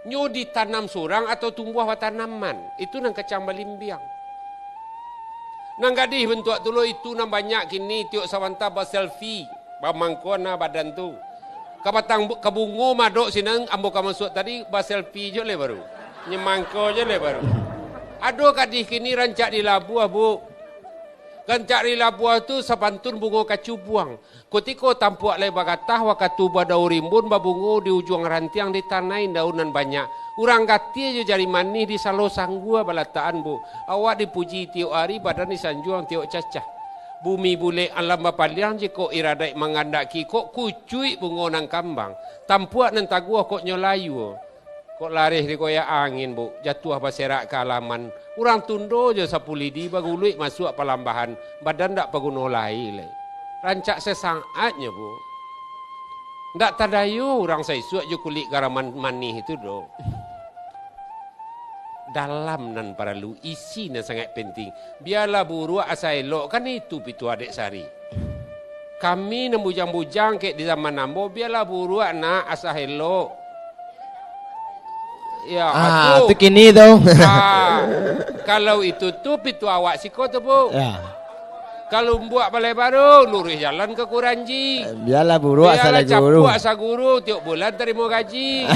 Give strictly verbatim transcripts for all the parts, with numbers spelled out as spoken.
Nyo ditanam surang atau tumbuah batanaman? Itu nan kacang balimbiang. Nan gadih bantuak tu lo, itu nan banyak kini tiok sabanta baselfie, bamangko na badan tu. Ka batang bu-, ka bungo madok sinan ambo ka masuak tadi, baselfie jo lai baru. Nyemangko jo lai baru. Ado gadih kini rancak di labuah, Bu. Rancak di labuah tu sapantun bungo kacubuang. Kutiko tampuak lai bagatah, wakatu badaun rimbun babungo di ujuang rantiang, ditanai daun nan banyak. Urang gatie jo jari manih di salo sanggua balatakan, Bu. Awak dipuji tiok ari, badan disanjuang tiok cacah. Bumi bulek alam bapaliang, jikok iradaik mangandaki, kok kucuik bungo nan kambang. Tampuak nan taguah kok nyo layua. Kok lareh digoyak angin, Bu, jatuah baserak ka alaman. Urang tundo jo sapu lidi, baguluik masuak palambahan, badan dak paguno lai lai. Rancak sesaat nyo, Bu. Ndak tadayo urang saisuak jo kulik garaman manih tu doh. Dalam nan paralu, isi nan sangaik penting. Bialah buruak asa elok, kan itu pituah Dek Sari. Kami nan bujang-bujang kek di zaman ambo, bialah buruak nak asa elok. Ya, Ah, tu. tu kini tu. Ah, kalau itu tu pituah awak siko tu, Bu. Ya. Kalau buruak balai baru, luruih jalan ka Kuranji. Bialah buruak Bialah salah guru. capuak saguru, tiok bulan tarimo gaji.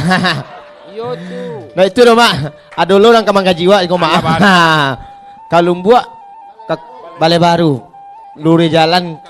Yo tu. Nah, itu doh, Mak. Ado lo urang ka manggaji wak iko, Mak. Alah, Mak. Kalau buruak ka balai baru, luruih jalan